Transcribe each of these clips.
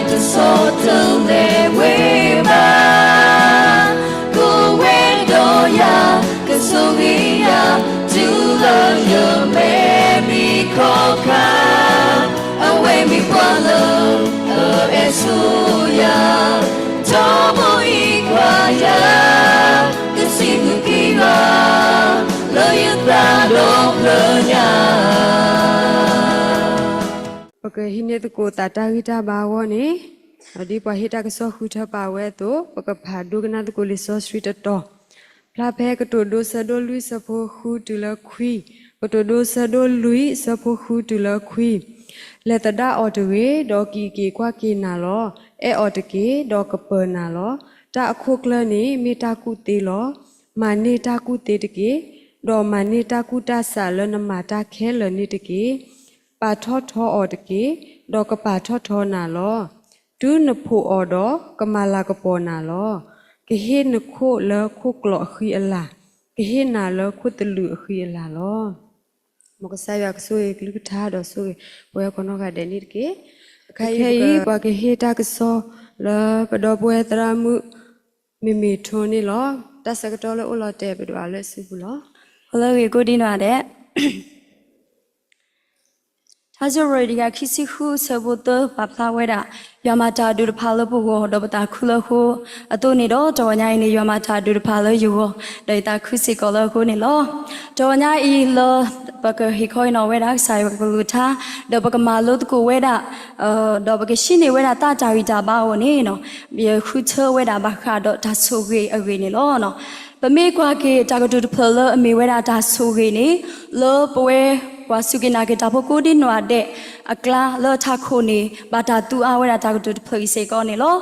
တဆီတလဲဝဲဘၣ်, ကိးဝဲဒီးယၤ, ကဆိၣ်ဂ့ၤယၤ, တုၤလၢယမဲာ်မ့ၢ်ခီခါ, အဝဲမ့ၢ်ပှၤလၢအအဲၣ်ဆိယၤ, ဒီးမိၢ်အံၤခွါယၤ, ကစံးဘျုးက့ၤယွၤ, လၢယသးဒီဖျၢၣ်ညါ ပကဟံးန့ၢ်သကိးသးတၢ်ဂံၢ်တၢ်ဘါအဂီၢ်န့ၣ်, ဒီးဒ်ပှၤဟ့ၣ်တၢ်ကစီၣ်ဃုထၢပာ်ဝဲအသိး, ပကဖးဒိကနၣ်သကိးလံာ်စီဆှံတတီၤ, ဖျါဖဲကတိၤဒိဆၢဒိၣ်လွံၢ်ဆၢဖိဃုတုၤလၢခွံ, ကတိၤဒိဆၢဒိၣ်လွံၢ်ဆၢဖိဃုတုၤလၢခွံ, လဲၤသဒၣ်အီၤတဂ့ၤ, ဒီးကံးက့ၤကွၢ်က့ၤနၤလီၤ. အဲၣ်အီၤတက့ၢ်, ဒီးကပၢၤနၤလီၤ. တၢ်အခိၣ်ကျၢၢ်န့ၣ်မ့ၢ်တၢ်ကူၣ်သ့လီၤ. မၤန့ၢ်တၢ်ကူၣ်သ့တက့ၢ်, ဒီးမၤန့ၢ်တၢ်ကူၣ်တၢ်ဆးလၢနမၤတၢ်ခဲလၢာ်န့ၣ်တက့ၢ်. ပာ်ထီၣ်ထီအီၤတက့ၢ်, ဒီးကပာ်ထီၣ်ထီနၤလီၤ. တုၤနဖိးအီၤဒီး ကမၤလၤကပီၤနၤလီၤ. ကဟ့ၣ်နခိၣ်လၢခိၣ်ကျီးအဃံအလၤ, ကဟ့ၣ်နၤလၢခိၣ်သလုးအဃံအလၤလီၤ. မ်ကစၢ်ယွၤကဆိၣ်ဂ့ၤကလုၢ်ကထါဒီးဆိၣ်ဂ့ၤပဝဲကိးနီၢ်ဂၤဒဲးန့ၣ်တက့ၢ်. ခဲအံၤပှၤကဟ့ၣ်တၢ်ကစီၣ်လၢပဒီပုၢ်ဝဲၢ်သရၣ်မုၣ် မ့မ့ၢ်ထိန့ၣ်လီၤ. တၢ်ဆၢကတီၢ်လၢအိၣ်လီၤတဲာ်ပဒိးအလၢစုပူၤလီၤ. ဟလၢဂ့ၤကိးဒံနီၢ်ဒဲး ထါစံးပတြၢၤတကယၤခံဆံဃုအဆၢဖိသၢ ပာ်ဖျါဝဲဒၣ်, ယွၤမၤတၢ်အဒိၣ်တဖၣ်လၢပဂီၢ် ဒီးပသးခုလၢအဃိအသိးန့ၣ်ဒီး တဂီၤညါအံၤန့ၣ် ယွၤမၤတၢ်အဒိၣ်တဖၣ်လၢယဂီၢ် ဒီးယသးခုစ့ၢ်ကီးလၢအဃိန့ၣ်လီၤ. တဂီၤညါအံၤလၢ ပကဟ့ၣ်ခီဟ့ၣ်နီၤဝဲဒၣ်ကစၢ်ယွၤကလုၢ်ကထါ ဒီးပကမၤလိသကိးဝဲဒၣ် ဒီးပကဟံးန့ၢ်ဝဲဒၣ်တၢ်တၢ်ဂံၢ်တၢ်ဘါအဂီၢ်န့ၣ် ယဃုထၢဝဲဒၣ်ဘၣ်ဃးဒီးတၢ်ဆိၣ်ဂ့ၤအဂ့ၢ်န့ၣ်လီၤ. ပမ့ၢ်ကွၢ်က့ၤတၢ်ကတိၤတဖျၢၣ်လၢအမ့ၢ်ဝဲဒၣ်တၢ်ဆိၣ်ဂ့ၤန့ၣ် လၢပဝဲပှၤစူၢ်က့ၤနာ်က့ၤတၢ်ဖိကိးဒံနီၢ်ဒဲးအကျါလၢထးခိၣ်န့ၣ် ဘၣ်တၢ်သူအါဝဲဒၣ်တၢ်ကတိၤတဖျၢၣ်အံၤစ့ၢ်ကီးန့ၣ်လီၤ.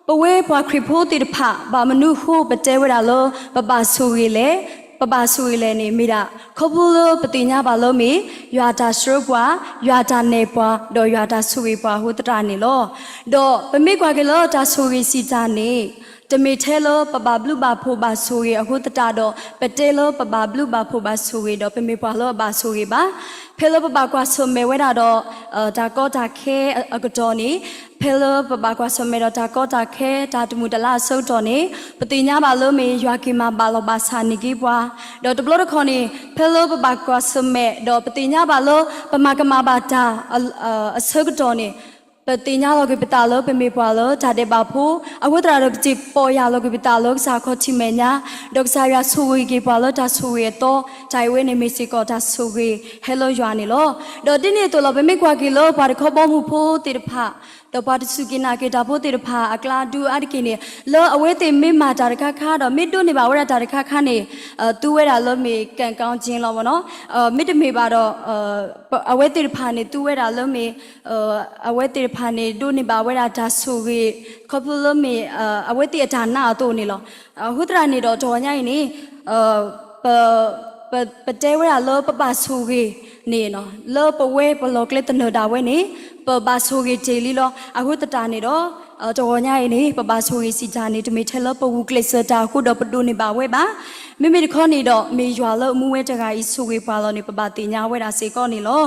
ပဝဲပှၤခရံာ်ဖိသ့ၣ်တဖၣ် ဘၣ်မနုၤအဃိပတဲဝဲဒၣ်လၢ ပဘၣ်ဆိၣ်ဂ့ၤလဲၣ်, ပဘၣ်ဆိၣ်ဂ့ၤလဲၣ်န့ၣ် မ့ၢ်ဒၣ် ခီဖျိလၢပသ့ၣ်ညါဘၣ်လၢမ့ၢ် ယွၤတၢ်စၢပှၤ, ယွၤတၢ်နဲၣ်ပှၤ, ဒီးယွၤတၢ်ဆိၣ်ဂ့ၤပှၤအဃိသတးန့ၣ်လီၤ. ဒီးပမ့ၢ်ကွၢ်က့ၤလၢတၢ်ဆိၣ်ဂ့ၤစံးတၢ်န့ၣ် တမ့ၢ်ထဲလၢပဘၣ်ဘျုးဘၣ်ဖှိၣ်ဘၣ်ဆိၣ်ဂ့ၤအဃိသတးဒီး ပတဲလၢပဘၣ်ဘျုးဘၣ်ဖှိၣ်ဘၣ်ဆိၣ်ဂ့ၤဒီး ပမ့ၢ်ပှၤလၢအဘၣ်ဆိၣ်ဂ့ၤဘၣ်. ဖဲလၢပဘၣ်ကွၢ်ဆၢၣ်မဲာ်ဝဲဒၣ်ဒီး တၢ်ကီတၢ်ခဲအကတီၢ်န့ၣ်, ဖဲလၢပဘၣ်ကွၢ်ဆၢၣ်မဲာ်ဒီးတၢ်ကီတၢ်ခဲ တၢ်တမုာ်တလၤအဆၢကတီၢ်န့ၣ်, ပသ့ၣ်ညါဘၣ်လၢမ့ၢ်ယွၤက့ၤမၤဘၣ်လီၤဘၣ်ဆၣ်န့ၢ်က့ၤပှၤ, ဒီးတဘျီတခီၣ်န့ၣ် ဖဲလၢပဘၣ်ကွၢ်ဆၢၣ်မဲာ်ဒီးပသ့ၣ်ညါဘၣ်လၢ ပမၤကမၣ်ဘၣ်တၢ် အဆၢကတီၢ်န့ၣ်, ပသ့ၣ်ညါလီၤက့ၤပသးလၢပမ့ၢ်ပှၤလၢတၢ်ဒဲးဘးဖိ, အဃိသတးဒီး ပစံးပီၢ်ယၢ်လီၤက့ၤပသးလၢကစၢ်ခီၣ်ထံးမဲာ်ညါ, ဒီးကစၢ်ယွၤဆိၣ်ဂ့ၤက့ၤပှၤလၢတၢ်ဆိၣ်ဂ့ၤအသီ, တၢ်အံၤဝဲန့ၣ်မ့ၢ်စ့ၢ်ကီးတၢ်ဆိၣ်ဂ့ၤဟဲလၢယွၤန့ၣ်လီၤ. ဒီးဒ်န့ၣ်အသိးလီၤ ပမ့ၢ်ကွၢ်က့ၤလၢပှၤတခီဘီမုၢ်ဖိသ့ၣ်တဖၣ်, ဒီးပှၤတစူၢ်က့ၤနာ်က့ၤတၢ်ဖိသ့ၣ်တဖၣ်အကျါဒုးအါတက့ၢ်န့ၣ်, လၢအဝဲသ့ၣ်မ့ၢ်မၤတၢ်တခါခါဒီး မ့ၢ်ဒိးန့ၢ်ဘၣ်ဝဲဒၣ်တၢ်တခါခါန့ၣ်, သူဝဲဒၣ်လၢမ့ၢ်ကံၣ်ကီၣ်ကၠ့လီၤမ့ၢ်နီၤ, မ့တမ့ၢ်ဘၣ်ဒီး အဝဲသ့ၣ်တဖၣ်န့ၣ် သူဝဲဒၣ်လၢမ့ၢ် အဝဲသ့ၣ်တဖၣ်န့ၣ် ဒိးန့ၢ်ဘၣ်ဝဲဒၣ်တၢ်ဆိၣ်ဂ့ၤ ခီဖျိလၢမ့ၢ် အဝဲသ့ၣ်အတၢ်နာ်အသိးန့ၣ်လီၤ. အဃိသတးန့ၣ်ဒီး တဂီၤညါအံၤန့ၣ် ပ ပတဲဝဲဒၣ်လၢပဘၣ်ဆိၣ်ဂ့ၤန့ၣ် လၢပဝဲပလီၢ်ကျဲသနၢၣ်ဒၣ်ဝဲန့ၣ် ပဘၣ်ဆိၣ်ဂ့ၤတ့ၢ်လံလီၤ. အဃိသတးန့ၣ်ဒီး တဂီၤညါအံၤန့ၣ် ပဘၣ်ဆိၣ်ဂ့ၤစံးတၢ်န့ၣ် တမ့ၢ်ထဲလၢပဂုာ်ကျဲးစၢးတၢ်အဃိဒီးပဒိးန့ၢ်ဘၣ်ဝဲဘၣ်. မ့မ့ၢ်တခီန့ၣ်ဒီး မ့ၢ်ယွၤလၢအမူဝဲတဂၤအံၤဆိၣ်ဂ့ၤပှၤလီၤန့ၣ် ပဘၣ်သ့ၣ်ညါဝဲဒၣ်စ့ၢ်ကီးန့ၣ်လီၤ.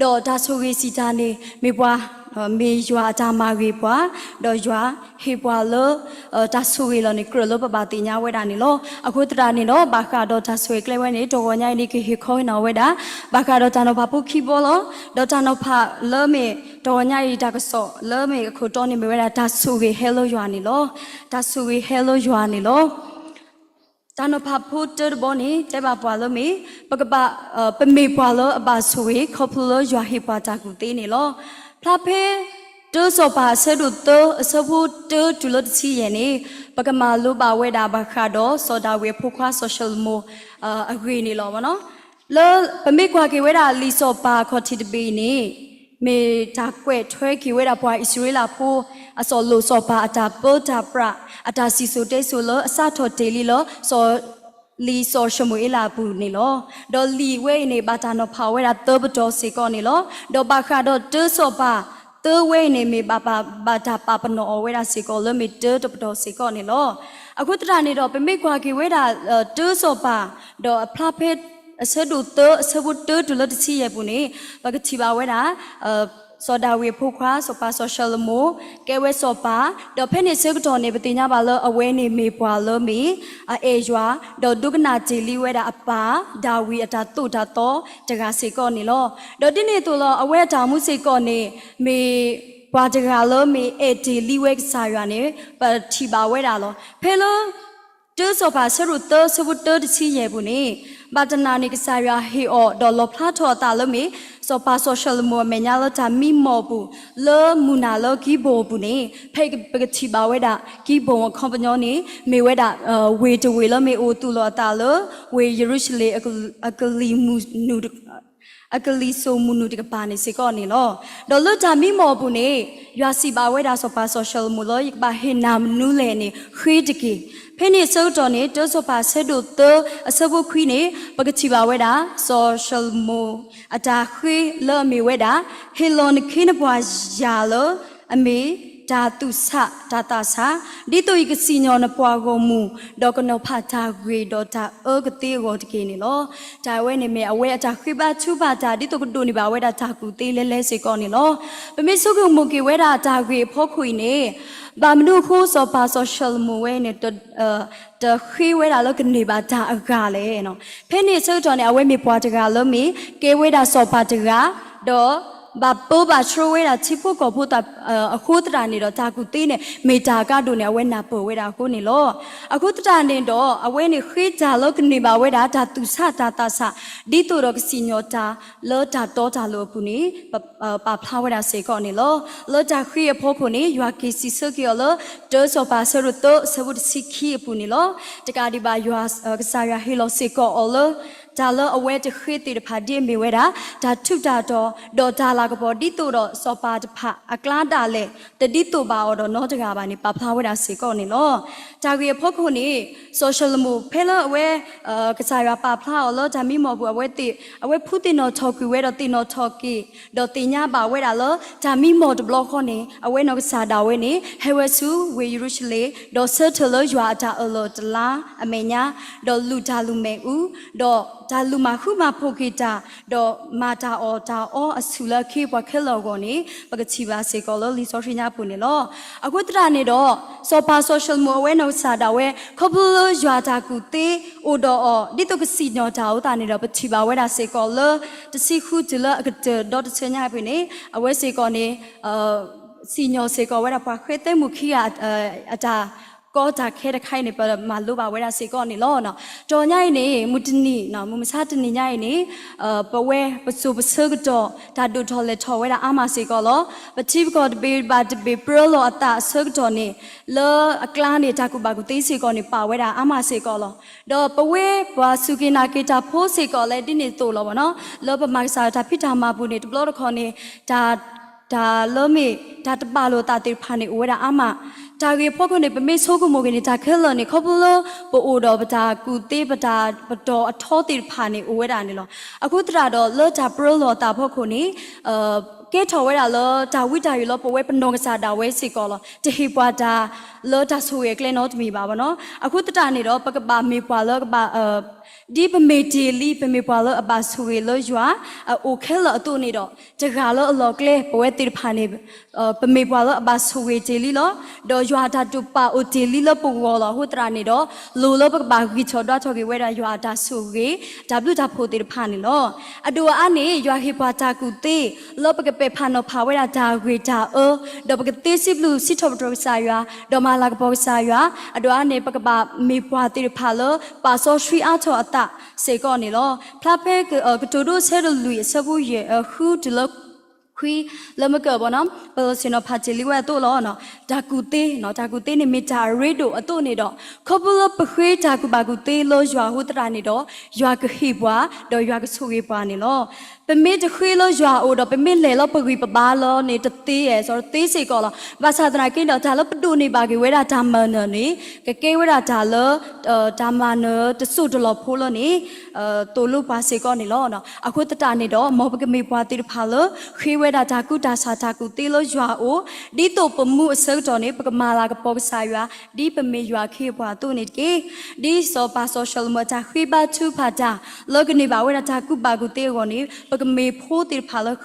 ဒီးတၢ်ဆိၣ်ဂ့ၤစံးတၢ်န့ၣ် မ့ၢ်ပှၤ မ့ၢ်ယွၤအတၢ်မၤဂ့ၤပှၤ, ဒီးယွၤဟ့ၣ်ပှၤလၢ တၢ်ဆိၣ်ဂ့ၤလီၤန့ၣ် ကြၢးလၢပဘၣ်သ့ၣ်ညါဝဲဒၣ်န့ၣ်လီၤ. အဃိသတးန့ၣ်ဒီး ဘၣ်ဃးဒီးတၢ်ဆိၣ်ဂ့ၤကျဲဝဲန့ၣ် တဂီၤညါအံၤန့ၣ် ကဟ့ၣ်ခီဟ့ၣ်နီၤဝဲဒၣ် ဘၣ်ဃးဒီးတၢ်နီၤဖးဖိခံဘီလီၤ. ဒီးတၢ်နီၤဖးလၢမ့ၢ် တဂီၤညါအံၤ တၢ်ကစီၣ်လၢမ့ၢ်အခိၣ်တီန့ၣ်မ့ၢ်ဝဲဒၣ် တၢ်ဆိၣ်ဂ့ၤဟဲလၢယွၤန့ၣ်လီၤ. တၢ်ဆိၣ်ဂ့ၤဟဲလၢယွၤန့ၣ်လီၤ. တၢ်နီၤဖးဖိတၢတဘီန့ၣ် တဲဘၣ်ပှၤလၢမ့ၢ် ပကဘၣ် ပမ့ၢ်ပှၤလၢအဘၣ်ဆိၣ်ဂ့ၤ ခီဖျိလၢယွၤဟ့ၣ်ပှၤတၢ်ကူၣ်သ့န့ၣ်လီၤ. ဖျါဖဲ တၢစီၤပၤအဆၢဒိၣ်သၢ အဆၢဖိတၢတုၤလၢတဆံယဲၢ်န့ၣ် ပကမၤလိဘၣ်ဝဲဒၣ်ဘၣ်ဃးဒီးစီၤဒၤဝံးအဖိခွါစီၤၡလိၤမိၤ အဂ့ၢ်န့ၣ်လီၤ. လၢပမ့ၢ်ကွၢ်က့ၤဝဲဒၣ်လံာ်စီၤပၤအခီၣ်ထံးတဘ့ၣ်အံၤန့ၣ် မ့ၢ်တၢ်ကွဲးထွဲက့ၤဝဲဒၣ်ပှၤအံၣ်စရ့လးဖိ အစီၤလိၣ်စီၤပၤအတၢ်ပၢတၢ်ပြး အတၢ်စံၣ်စိၤတဲစိၤလၢအစးထီၣ်တ့ၢ်လံလၢ စီၤ လံာ်စီၤၡမူၤအ့လးအပူၤန့ၣ်လီၤ. ဒီးလံာ်ဝဲအံၤန့ၣ် ဘၣ်တၢ်နီၤဖးဝဲဒၣ်သၢပတီၢ်စ့ၢ်ကီးန့ၣ်လီၤ. ဒီးဘၣ်ဃးဒီးတၢစီၤပၤသၢဝဲအံၤန့ၣ် မ့ၢ်ဘၣ် ဘၣ်တၢ်ပာ်ပနီၣ်အီၤဝဲဒၣ်စ့ၢ်ကီးလၢမ့ၢ်တၢတပတီၢ်စ့ၢ်ကီးန့ၣ်လီၤ. အဃိသတးန့ၣ်ဒီး ပမ့ၢ်ကွၢ်က့ၤဝဲဒၣ် တၢစီၤပၤ ဒီးအဖျါဖဲ အဆၢဒိၣ်သၢ အဆၢဖိတၢတုၤလၢတဆံယဲၢ်ပူၤန့ၣ် ပကထံၣ်ဘၣ်ဝဲဒၣ် စီၤဒၤဝံးအဖိခွါ စီၤပၤစီၤၡလိၤမိၣ် ကဲဝဲစီၤပၤ, ဒီးဖဲန့ၣ်အဆၢကတီၢ်န့ၣ် ပသ့ၣ်ညါဘၣ်လၢအဝဲန့ၣ်မ့ၢ်ပှၤလၢမ့ၢ် အအဲၣ်ယွၤ, ဒီးဒိကနၣ်တ့ၢ်လံဝဲဒၣ်အပၢ် ဒၤဝံးအတၢ်သိၣ်တၢ်သီတဂၤစ့ၢ်ကီးန့ၣ်လီၤ. ဒီးဒ်န့ၣ်အသိးလီၤ အဝဲအတၢ်အိၣ်မူစ့ၢ်ကီးန့ၣ် မ့ၢ်ပှၤတဂၤလၢမ့ၢ်အဲၣ်တ့ၢ်လံဝဲကစၢ်ယွၤန့ၣ် ပထံၣ်ဘၣ်ဝဲဒၣ်လီၤ. ဖဲလၢ တၢစီၤပၤအဆၢဒိၣ်သၢ အဆၢဖိတၢတဆံယဲၢ်အပူၤန့ၣ်, ဘၣ်တနၤန့ၣ် ကစၢ်ယွၤဟ့ၣ်အီၤ ဒီးလီၣ်ဖျါထီၣ်အသးလၢမ့ၢ် စီၤပၤစီၤၡလိၤမိၣ်အမဲာ်ညါလၢတၢ်မံမီၢ်အပူၤ လၢမုၢ်နၤလၢကံဘိၣ်အပူၤန့ၣ်, ဖဲပကထံၣ်ဘၣ်ဝဲဒၣ် ကံဘိၣ်အခီပညီန့ၣ် မ့ၢ်ဝဲဒၣ် ဝ့ၢ်တဝ့ၢ်လၢမ့ၢ်အိၣ်သူၣ်လီၤအသးလၢ ဝ့ၢ်ယရူၤၡလ့ၣ် အကလံၤစိးမုၢ်နုာ်တကပၤန့ၣ်စ့ၢ်ကီးန့ၣ်လီၤ. ဒီးလၢတၢ်မံမီၢ်အပူၤန့ၣ် ယွၤစံးဘၣ်ဝဲဒၣ်စီၤပၤစီၤၡလိၤမိၣ်လၢ ယကဘၣ်ဟ့ၣ်နၤမနုၤလဲၣ်န့ၣ် ဃ့တက့ၢ်. ဖဲန့ၣ်အဆၢကတီၢ်န့ၣ် တၢစီၤပၤအဆၢဒိၣ်သၢ အဆၢဖိခွံန့ၣ် ပကထံၣ်ဘၣ်ဝဲဒၣ် စီၤၡလိၤမိၣ်အတၢ်ဃ့လၢအမ့ၢ်ဝဲဒၣ်, ဟ့ၣ်လီၤနခ့နပှၤယၤလၢ အမ့ၢ်တၢ်သူၣ်ဆးတၢ်သးဆး, ဒ်သိးယကစံၣ်ညီၣ်နပှၤဂီၢ်မုၢ်, ဒီးကနီၤဖးတၢ်ဂ့ၤဒီးတၢ်အၢကသ့အဂီၢ်တက့ၢ်န့ၣ်လီၤ. တၢ်ဝဲန့ၣ်မ့ၢ်အဝဲအတၢ်ဃ့ဘါထုကဖၣ်တၢ် ဒ်သိးကဒိးန့ၢ်ဘၣ်ဝဲဒၣ်တၢ်ကူၣ်သ့လဲလဲစ့ၢ်ကီးန့ၣ်လီၤ. ပမ့ၢ်ဆိကမိၣ်က့ၤဝဲဒၣ်တၢ်ဂ့ၢ်အဖီခိၣ်အံၤန့ၣ်, ဘၣ်မနုၤအဃိစီၤပၤစီၤၡလိၤမိၣ်ဝဲန့ၣ် တဃ့ဝဲဒၣ်လၢကန့ၢ်ဘၣ်တၢ်အဂၤလဲၣ်. ဖဲန့ၣ်အဆၢကတီၢ်န့ၣ် အဝဲမ့ၢ်ပှၤတဂၤလၢမ့ၢ်ကဲဝဲဒၣ်စီၤပၤတဂၤ, ဒီးဘၣ်ပၢဘၣ်ဆှၢဝဲဒၣ်ထံဖိကီၢ်ဖိသး အဃိသတးန့ၣ်ဒီး တၢ်ကူၣ်သ့န့ၣ် မ့ၢ်တၢ်အကါဒိၣ်န့ၢ်အဝဲနၢ်ပၢၢ်ဝဲဒၣ်အဃိန့ၣ်လီၤ. အဃိသတးန့ၣ်ဒီး အဝဲန့ၣ်ဃ့တၢ်လၢကန့ၢ်ဘၣ်ဝဲဒၣ်တၢ်သူၣ်ဆးတၢ်သးဆး, ဒ်သိးဒီးကစံၣ်ညီၣ်တၢ်လၢတၢ်တီတၢ်လိၤအပူၤန့ၣ် ပာ်ဖျါဝဲဒၣ်စ့ၢ်ကီးန့ၣ်လီၤ. လၢတၢ်ဃ့အဖီခိၣ်န့ၣ် ယွၤက့ၤစံးဆၢက့ၤအီၤလၢ တၢစီၤပၤအဆၢဒိၣ်သၢ အဆၢဖိတဆံခံအပူၤန့ၣ်လီၤ. တကးဒံးဘၣ် ယွၤ ကစၢ်ယွၤဟ့ၣ်လီၤစ့ၢ်ကီးအီၤလၢ တၢ်လၢအဝဲတဃ့သ့ၣ်တဖၣ်ဒ်အမ့ၢ်ဝဲဒၣ် တၢ်ထူးတၢ်တီၤ ဒီးတၢ်လၤကပီၤ ဒ်သိးဒီးစီၤပၤတဖၣ်အကျါဒၣ်လဲာ် တဒ်သိးဘၣ်အီၤဒီးနီတဂၤဘၣ်န့ၣ် ပာ်ဖျါဝဲဒၣ်စ့ၢ်ကီးန့ၣ်လီၤ. တၢ်ဂ့ၢ်အဖီခိၣ်န့ၣ် စီၤၡလိၤမိၣ်ဖဲလၢအဝဲ ကစၢ်ယွၤပာ်ဖျါအီၤလၢတၢ်မံမီၢ်အပူၤ အဝဲသ့ၣ် အဝဲဖုသ့ၣ်နီၣ်ထီၣ်ကွံာ်ဝဲဒီးသ့ၣ်နီၣ်ထီၣ်က့ၤ ဒီးသ့ၣ်ညါဘၣ်ဝဲဒၣ်လၢ တၢ်မံမီၢ်တဘျီဃီန့ၣ် အဝဲနီၢ်ကစၢ်ဒၣ်ဝဲန့ၣ် ဟဲဝဲဆူဝ့ၢ်ယရူၤၡလ့ၣ် ဒီးဆၢထၢၣ်လၢယွၤအတၢ်အၢၣ်လီၤတလါအမဲာ်ညါ, ဒီးလူၤတၢ်လူၤမဲာ်အူ, ဒီးတၢ်လူၤမၤဃူမၤဖိးက့ၤတၢ်, ဒီးမၤတၢ်အီၣ်တၢ်အီအဆူၣ်လၢအခ့အပှၤခဲလၢာ်အဂီၢ်န့ၣ် ပကထံၣ်ဘၣ်စ့ၢ်ကီးလၢလံာ်စီဆှံညါအပူၤန့ၣ်လီၤ. အဃိသတးန့ၣ်ဒီး စီၤပၤစီၤၡလိၤမိၣ်အဝဲနီၢ်ကစၢ်ဒၣ်ဝဲ ခီဖျိလၢယွၤတၢ်ကူၣ်သ့အိၣ်ဒီးအီၤ ဒ်သိးကစံၣ်ညီၣ်တၢ်အဃိသတးန့ၣ်ဒီး ပထံၣ်ဘၣ်ဝဲဒၣ်စ့ၢ်ကီးလၢ တဆံဃုတုၤလၢအကတၢၢ်ဒီတဆၢညါအပူၤန့ၣ် အဝဲစ့ၢ်ကီးန့ၣ် စံၣ်ညီၣ်စ့ၢ်ကီးဝဲဒၣ်ပှၤဃ့သဲမုၣ်ခံဂၤ အတၢ်ကီတၢ်ခဲတခါအံၤန့ၣ် ပမၤလိဘၣ်ဝဲဒၣ်စ့ၢ်ကီးန့ၣ်လီၤ. တီၢ်ညါအံၤန့ၣ် မုၢ်တနံၤ မုၢ်မဆါတနံၤညါအံၤန့ၣ် ပဝဲပစိၤပဆၢကတီၢ် တၢ်ဒိၣ်ထီၣ်လဲၢ်ထီၣ်ဝဲဒၣ်အါမးစ့ၢ်ကီးလီၤ. ပထံပကီၢ်တဘ့ၣ်ဘၣ်တဘ့ၣ်ပြၢလီၤအသးအဆၢကတီၢ်န့ၣ် လၢအကျါန့ၣ် တၢ်ကူၣ်ဘၣ်ကူၣ်သ့စ့ၢ်ကီးန့ၣ် ပာ်ဝဲဒၣ်အါမးစ့ၢ်ကီးလီၤ. ဒီးပဝဲပှၤစူၢ်က့ၤနာ်က့ၤတၢ်ဖိစ့ၢ်ကီးလၢဒ်န့ၣ်အသိးလီၤဘၣ်နီၤ လၢပမၤကစၢ်ယွၤတၢ်ဖံးတၢ်မၤပူၤန့ၣ် တဘျီတခီၣ်န့ၣ် တၢ် တၢ်လၢမ့ၢ်တၢ်တဘၣ်လိာ်အသးသ့ၣ်တဖၣ်န့ၣ် အိၣ်ဝဲဒၣ်အါမး. တၢ်ဂ့ၢ်အဖီခိၣ်န့ၣ် ပမ့ၢ်ဆိကမိၣ်က့ၤန့ၣ် တၢ်ခဲလၢာ်န့ၣ် ခီဖျိလၢပအိၣ်ဒီးပတၢ်ကူၣ်သ့ ပတၢ်ပတီၢ်အထီသ့ၣ်တဖၣ်န့ၣ် အိၣ်ဝဲဒၣ်န့ၣ်လီၤ. အဃိသတးဒီး လၢတၢ်ပြၢလီၤအသးအဖီခိၣ်န့ၣ် ကဲထီၣ်ဝဲဒၣ်လၢတၢ်ဝံတၢ်ယိးလၢပဝဲပနီၢ်ကစၢ်ဒၣ်ဝဲစ့ၢ်ကီးလီၤ. တဟ့ၣ်ပှၤတၢ်လၢတၢ်ဆိၣ်ဂ့ၤအကျဲနီတမံၤဘၣ်ဘၣ်နီၤ. အဃိသတးန့ၣ်ဒီး ပကဘၣ်မ့ၢ်ပှၤလၢကဘၣ် ဒ်ပမ့ၢ်တ့ၢ်လံ ပမ့ၢ်ပှၤလၢအဘၣ်ဆိၣ်ဂ့ၤလၢယွၤအအိၣ်ခဲလၢာ်အသိးန့ၣ်ဒီး တဂၤလၢအလီၢ်ကျဲ ပဝဲသ့ၣ်တဖၣ်န့ၣ် ပမ့ၢ်ပှၤလၢအဘၣ်ဆိၣ်ဂ့ၤတ့ၢ်လံလီၤ. ဒီးယွၤအတၢ်တိာ်ပာ်အိၣ်တ့ၢ်လံလၢပဂီၢ်လီၤ. အဃိသတးန့ၣ်ဒီး လိၣ်လၢပကဘၣ်ဂံၢ်ထီၣ်ဒွးထီၣ်က့ၤဝဲဒၣ်ယွၤအတၢ်ဆိၣ်ဂ့ၤ တၢ်ဘျုးတၢ်ဖှိၣ်သ့ၣ်တဖၣ်န့ၣ်လီၤ. အဒိၣ်အအါန့ၣ် ယွၤဟ့ၣ်ပှၤတၢ်ကူၣ်သ့ လၢပကပဲာ်ဖးနီၤဖးဝဲဒၣ်တၢ်ဂ့ၤတၢ်အၢ, ဒီးပကသ့စံးဘျုးစံးထီၣ်ပတြၢၤကစၢ်ယွၤ, ဒီးမၤလၤကပီၤကစၢ်ယွၤ, အဒိၣ်အါန့ၣ် ပကဘၣ်မ့ၢ်ပှၤသ့ၣ်တဖၣ်လၢပာ်စီဆှံအါထီၣ်အသးစ့ၢ်ကီးန့ၣ်လီၤ. ဖျါဖဲကတိၤဒိဆၢဒိၣ်လွံၢ်အဆၢဖိယဲၢ် ဃုတုၤလၢ ခွံ လၢမကၢၢ်ဘၣ်နီၤ ပလီၢ်ဆ့ၣ်နီၤဖးတ့ၢ်လံဝဲအသိးလီၤ. တၢ်ကူၣ်သ့, တၢ်ကူၣ်သ့န့ၣ်မ့ၢ်တၢ်အရ့ဒိၣ်အသိးန့ၣ်ဒီး ခီဖျိလၢပဃ့တၢ်ကူၣ်ဘၣ်ကူၣ်သ့လၢယွၤအဃိသတးန့ၣ်ဒီး ယွၤကဟ့ၣ်ပှၤ ဒီးယွၤကဆိၣ်ဂ့ၤပှၤန့ၣ်လီၤ. ပမ့ၢ်တဃ့လၢယွၤအအိၣ်ဒီး ပမ့ၢ်လဲၤလၢပဂံၢ်ပဘါလၢန့ၣ် တသ့ဧါ, တသ့စ့ၢ်ကီးလီၤ. ဘၣ်ဆၣ်သနာ်က့ဒီး တၢ်လၢပဒိးန့ၢ်ဘၣ်က့ၤဝဲဒၣ်တၢ်မၤနၢၤန့ၣ် ကကဲဝဲဒၣ်တၢ်လၢ တၢ်မၤနၢၤတစိၢ်တလီၢ်ဖိလၢန့ၣ် သိၣ်လိပှၤစ့ၢ်ကီးန့ၣ်လီၤ. အဃိသတးန့ၣ်ဒီး မ်ပကမ့ၢ်ပှၤသ့ၣ်တဖၣ်လၢ ဃ့ဝဲဒၣ်တၢ်ကူၣ်တၢ်ဆးတၢ်ကူၣ်သ့လၢယွၤအအိၣ်, ဒ်သိးပမူအဆၢကတီၢ်န့ၣ် ပကမၤလၤကပီၤကစၢ်ယွၤ ဒ်ပမ့ၢ်ယွၤအခ့အပှၤအသိးန့ၣ်တက့ၢ်. ဒ်စီၤပၤစီၤၡလိၤမိၤအတၢ်ဃ့ဘါထုကဖၣ်တၢ် လၢကန့ၢ်ဘၣ်ဝဲဒၣ်တၢ်ကူၣ်ဘၣ်ကူၣ်သ့အဂီၢ်န့ၣ် ပကမ့ၢ်ဖိသ့ၣ်တဖၣ်လၢဃ့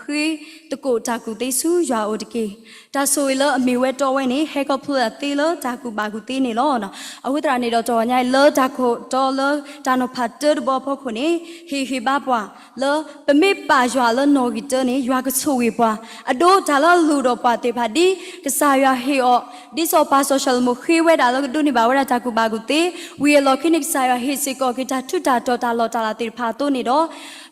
သကိးတၢ်ကူၣ်သ့ဆူယွၤအအိၣ်တက့ၢ်. တၢ်ဆိၣ်ဂ့ၤလၢအမ့ၢ်ဝဲတီဝဲန့ၣ် ဟဲခီဖျိသ့လၢတၢ်ကူၣ်ဘၣ်ကူၣ်သ့န့ၣ်လီၤ. အဃိသတးန့ၣ်ဒီး တဂီၤညါအံၤလၢတၢ်ခိၣ်တီလၢတၢ်နီၤဖးတၢတဘီအဖီခိၣ်န့ၣ် ဟ့ၣ်ဂံၢ်ဟ့ၣ်ဘါပှၤ လၢပမ့ၢ်ပာ်ယွၤလၢနီၣ်ဂံၢ်တၢန့ၣ် ယွၤကဆိၣ်ဂ့ၤပှၤ, အဒိတၢ်လၢအလိၣ်ဒီးပှၤသ့ၣ်တဖၣ် ဒ်ကစၢ်ယွၤဟ့ၣ်အီၤ, ဒ်စီၤပၤစီၤၡလိၤမိၣ်ဃ့ဝဲဒၣ်လၢကဒိးန့ၢ်ဘၣ်ဝဲဒၣ်တၢ်ကူၣ်ဘၣ်ကူၣ်သ့, ဝံၤအလီၢ်ခံန့ၣ် ကစၢ်ယွၤဟ့ၣ်စ့ၢ်ကီးက့ၤတၢ်ထူးတၢ်တီၤတၢ်လီၢ်တၢ်လၤသ့ၣ်တဖၣ်အသိးန့ၣ်ဒီး,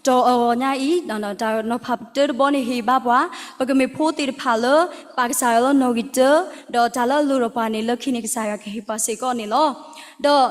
တဂီၤညါအံၤ တၢ်နီၤဖးတၢတဘီန့ၣ်ဟ့ၣ်ဘါပှၤ, ပကမ့ၢ်ဖိသ့ၣ်တဖၣ်လၢ ပာ်ကစၢ်ယွၤလၢနီၣ်ဂံၢ်တၢ, ဒီးတၢ်လၢအလိၣ်ဒီးပှၤန့ၣ် လၢခံန့ၣ်ကစၢ်ယွၤကဟ့ၣ်ပှၤစ့ၢ်ကီးန့ၣ်လီၤ. ဒီး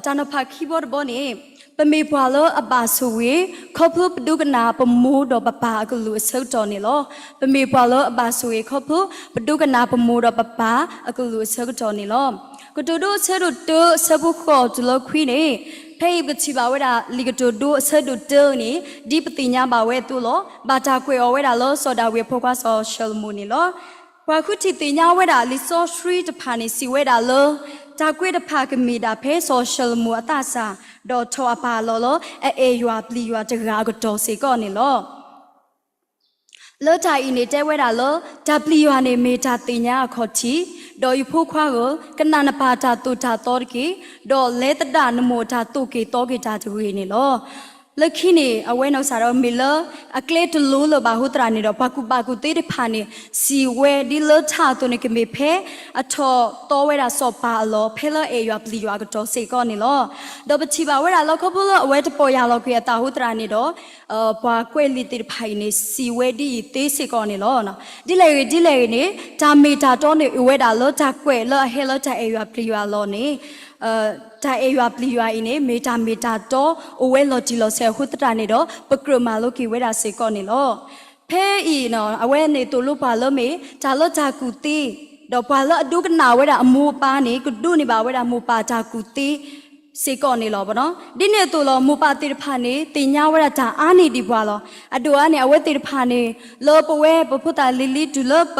တၢ်နီၤဖးခံဘီတဘီန့ၣ် ပမ့ၢ်ပှၤလၢအဘၣ်ဆိၣ်ဂ့ၤ ခီဖျိပဒိကနၣ်ပမိၢ်ဒီးပပၢ်အကလုၢ်အဆၢကတီၢ်န့ၣ်လီၤ. ပမ့ၢ်ပှၤလၢအဘၣ်ဆိၣ်ဂ့ၤခီဖျိ ပဒိကနၣ်ပမိၢ်ဒီးပပၢ်အကလုၢ်အဆၢကတီၢ်န့ၣ်လီၤ. ကတိၤဒိအဆၢဒိၣ်တၢ အဆၢဖိဃိးတုၤလၢခွံန့ၣ်, ဖဲအံၤပကထံၣ်ဘၣ်ဝဲဒၣ် လံာ်ကတိၤဒိအဆၢဒိၣ်တၢန့ၣ် ဒ်ပသ့ၣ်ညါဘၣ်ဝဲအသိးလီၤ. ဘၣ်တၢ်ကွဲးအီၤဝဲဒၣ်လၢစီၤဒၤဝံးအဖိခွါစီၤၡလိၤမိၣ်န့ၣ်လီၤ. ပှၤဃုထံၣ်သ့ၣ်ညါဝဲဒၣ်လံာ်စီဆှံတဖၣ်န့ၣ် စံးဝဲဒၣ်လၢ တၢ်ကွဲးတဖၣ်ကမ့ၢ်ဒၣ်ဖဲစီၤၡလိၤမိၣ်အသးစၢ်, ဒီးထီၣ်အပၢ်အလီၢ်လၢ အအဲၣ်ယွၤပျံၤယွၤတဂၤအကတီၢ်စ့ၢ်ကီးန့ၣ်လီၤ. လၢတၢ်အံၤန့ၣ်တဲဝဲဒၣ်လၢ တၢ်ပျံၤယွၤန့ၣ်မ့ၢ်တၢ်သ့ၣ်ညါအခီၣ်ထံး, ဒီးယဖိခွါဧၢ, ကနၣ်နပၢ်တၢ်သိၣ်တၢ်သီတက့ၢ်, ဒီးလဲၤသဒၣ်နမိၢ်တၢ်သိၣ်က့ၤသီက့ၤတၢ်တဂ့ၤန့ၣ်လီၤ. လၢခံန့ၣ် အဝဲနီၢ်ကစၢ်ဒၣ်မ့ၢ်လၢ အကျဲတလိၤလၢၤဘၣ်အဃိသတးန့ၣ်ဒီး ပှၤကူၣ်ဘၣ်ကူၣ်သ့တဖၣ်န့ၣ် စံးဝဲဒ်လၢထါအသိးန့ၣ် ကမ့ၢ်ဖဲအထီၣ်သီဝဲဒၣ်စီၤပၤအလီၢ် ဖဲလၢအအဲၣ်ယွၤပျံၤယွၤအကတီၢ်စ့ၢ်ကီးန့ၣ်လီၤ. ဒီးပထံၣ်ဘၣ်ဝဲဒၣ်လၢခီဖျိလၢအဝဲတပီၢ်ယၢ်လီၤကွံာ်အသးအဃိသတးန့ၣ်ဒီး ပှၤကွဲးလံာ်သ့ၣ်တဖၣ်အံၤန့ၣ် စံးဝဲဒ်အံၤသ့စ့ၢ်ကီးန့ၣ်လီၤ. ဒ်လဲၣ်ဂ့ၤဒ်လဲၣ်ဂ့ၤန့ၣ် တၢ်မ့ၢ်တၢ်တီန့ၣ် အိၣ်ဝဲဒၣ်လၢတၢ်ကွဲးလၢအဟဲလၢတၢ်အဲၣ်ယွၤပျံၤယွၤအလီၢ်န့ၣ် တၢ်အဲၣ်ယွၤပျံၤယွၤအံၤန့ၣ် မ့ၢ်တၢ်မ့ၢ်တၢ်တီအိၣ်ဝဲလီၤတံၢ်လီၤဆဲးအဃိသတးန့ၣ်ဒီး ပကြၢးမၤလိက့ၤဝဲဒၣ်စ့ၢ်ကီးန့ၣ်လီၤ. ဖဲအံၤ အဝဲန့ၣ်သိၣ်လိပှၤလၢမ့ၢ်တၢ်လၢတၢ်ကူၣ်သ့, ဒီးပှၤလၢအဒိကနၣ်ဝဲဒၣ်အမိၢ်အပၢ်န့ၣ် ကဒိးန့ၢ်ဘၣ်ဝဲဒၣ်မိၢ်ပၢ်တၢ်ကူၣ်သ့စ့ၢ်ကီးန့ၣ်လီၤ. ဒ်န့ၣ်အသိးလီၤ မိၢ်ပၢ်သ့ၣ်တဖၣ်န့ၣ် သ့ၣ်ညါဝဲဒၣ်တၢ်အါန့ၢ်ဒံးပှၤလီၤ. အဒိၣ်အါန့ၣ် အဝဲသ့ၣ်တဖၣ်န့ၣ် လၢပဝဲပဖိသၣ်လံၤလံၤတုၤလၢပ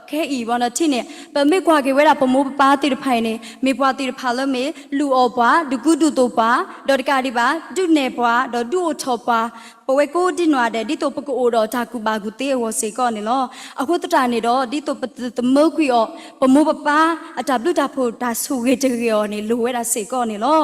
ခဲအံၤဘၣ်နီၤထံၣ်န့ၣ် ပမ့ၢ်ကွၢ်က့ၤဝဲဒၣ်ပမိၢ်ပပၢ်သ့ၣ်တဖၣ်အံၤန့ၣ် မ့ၢ်ပှၤသ့ၣ်တဖၣ်လၢမ့ၢ် လုၢ်အီၣ်ပှၤ ဒုးကူဒုးသိးပှၤ ဒီးတကးဒံးဘၣ် ဒုးနဲၣ်ပှၤ ဒီးဒုးအိၣ်ထီၣ်ပှၤ ပဝဲကိးဒံနီၢ်ဒဲး ဒ်သိးပကအိၣ်ဒီးတၢ်ကူၣ်ဘၣ်ကူၣ်သ့အဂီၢ်စ့ၢ်ကီးန့ၣ်လီၤ. အဃိသတးန့ၣ်ဒီး ဒ်သိးပတသမၢကွံာ်အီၤ ပမိၢ်ပပၢ်အတၢ်ဘျုးတၢ်ဖှိၣ်တၢ်ဆိၣ်ဂ့ၤတဂ့ၤအီၤန့ၣ် လိၣ်ဝဲဒၣ်စ့ၢ်ကီးန့ၣ်လီၤ.